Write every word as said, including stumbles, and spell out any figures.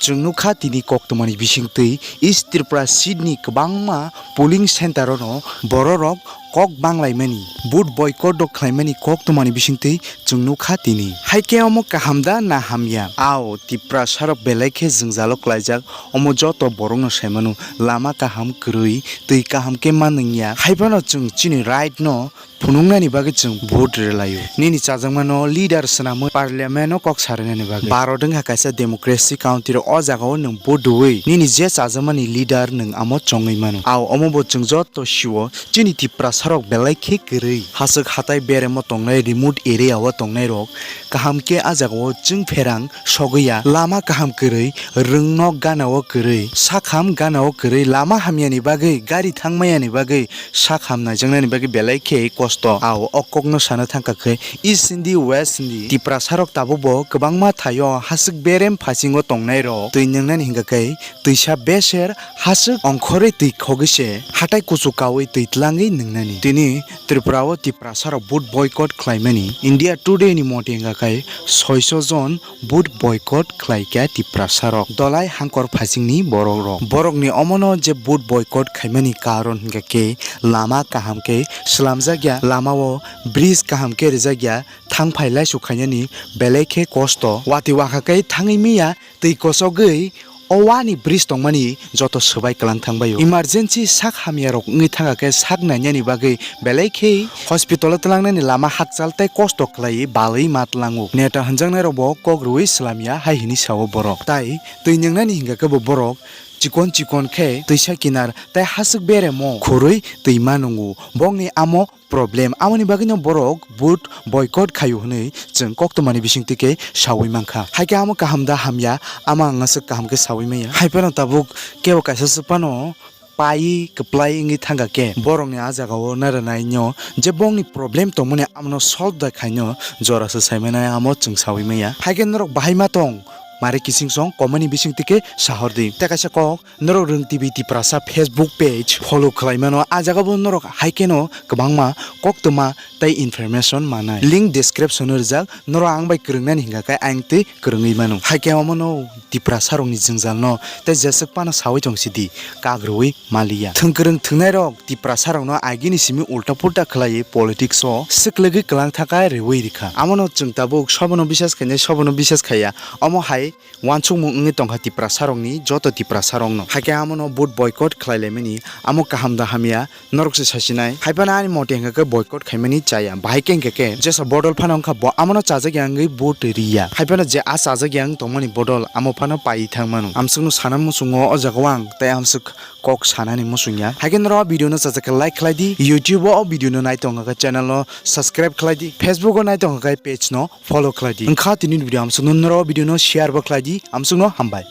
Chwng nukha tini koktwmani bisingtwi East Tripura seat ni kwbangma polling center ono bororok kok banglaimani, vote boycott rok khlaimani koktwmani bisingtwi chwng nukha tini. Haikhe omo kaham da na hamya? Ao, Tiprasarok belai khe jwngjalo klaijak, omo joto borokno saimano, lama kaham kwrwi, twi kaham khe manwngya, haiphano chwng chini right no phunuknani bagwi chwng vote rwlaio. Nini chajakmano leader swnamwi parliament o kok sarwinani bagwi. Bharat wngkha kaisa democracy country, o jagao nwng vote rwui nini je chajakmani leader nwng amo chongwi mano. Ao omo bo chwng joto sio, chini Tiprasarok belai khe kwrwi. Haswk hatai beremo tongnai, remote area o tongnairok kaham khe a jagao chwng pherang sogwi ya. Lama kaham kwrwi, rwngnok gana o kwrwi, sakham gana o kwrwi, lama hamyani bagwi, gari thangmayani bagwi, sak ham naijaknani bagwi belai khe kosto. Ao o kokno sana thangkha khe East Hindi, West Hindi, Tiprasarok tabukbo kwbangma thaio haswk berem phasingo tongnairok twi nwngnani hingkha khe twisa beser haswk ongkhorwi twi khogwi se hatai kuchuk kaui twi tlangwi nwngnani. Tini Tripura o Tiprasarok vote boycott khlaimani India Today ni mote hingkha khe soiso jon vote boycott khlaikha Tiprasarok, dolai hangkor phasingni borokrok. Borokni omono je vote boycott khaimani karon hingkha khe lama kaham khe swlamjakya, lamao bridge kaham khe rijakya, thangphai laisu khainani belai khe kosto. Watwi wakha khe thangwi manya, twi kosogwi o wani bridge tongmani joto swbai kwlang thangbaio. Emergency sak hamyarok wngwi thangkha khe sak nainani bagwi belai khe hospital o twlangnani lama hakchal tei kosto khlaiwi balwi ma tlango. Neta hwnjaknairokbo kok rwui swlamya hai hwnwi sao borok. Tai twi nwngnani hingkha khe bo borok chikon chikon khe twisa kinar tei haswk beremo khurui twi ma nwngo. Bongni amo problem. Amoni bagwino borok vote boycott khaio hwnwi chwng koktwmani bisingtwi khe saui mankha. Haikhe amo kaham da hamya, amo ang aswk kaham khe saui manya. Haiphano tabuk kebo kaisa swk phano pai kwplai wngwi thangkha khe borokni a jagao narwknaino je bongni problem tongmani amono solve da khaino jorasa saimanai amo chwng saui manya. Haikhe norok bahai ma tong, mare kising song comment ni bisingtwi khe sahordi. Tei kaisa kok, norok Rwng T V Tiprasa Facebook page follow khlai mano, a jagao bo norok hai kheno kwbangma koktwma tei information manai. Link description o rijak, norok ang bai kwrwngnani hingkha khe ang twi kwrwngwi mano. Hai khe omono Tiprasarokni jwngjalno tei jeswk phano saui tong sidi, kak rwui maliya. Thwng kwrwng thwngnairok Tiprasarokno agini simi ulta pulta khlaiwi politics o swklwgwi kwlang thaka rwui rikha. Amono chwng tabuk sobono bisas khainai, sobono bisas khaiya. Omo hai uansukmung wngwi tongkha Tiprasarokni, joto Tiprasarokno. Hakhe amono vote boycott khlai laimani, amo kaham da hamya, norok se sasinai. Haiphano ani mote hwnkha khe boycott khaimani chaya. Bahai khe hwnkha khe jesa bodol phano wngkha bo amono chajak ya wngwi vote riya. Haiphano je a chajak ya wng tongmani bodol amo phano paiwi thangmano. Amsukno sana muchungo o jagao ang tei amsuk kok sanani muchungya. Haikhe norok o video no chajak khe like khlai di, YouTube o o video no nai tongkha khe channel no subscribe khlai di, Facebook o nai tongkha khe page no follow khlai di. Wngkha tini video amsukno norok o video no share bo khlai di, amsukno hambai.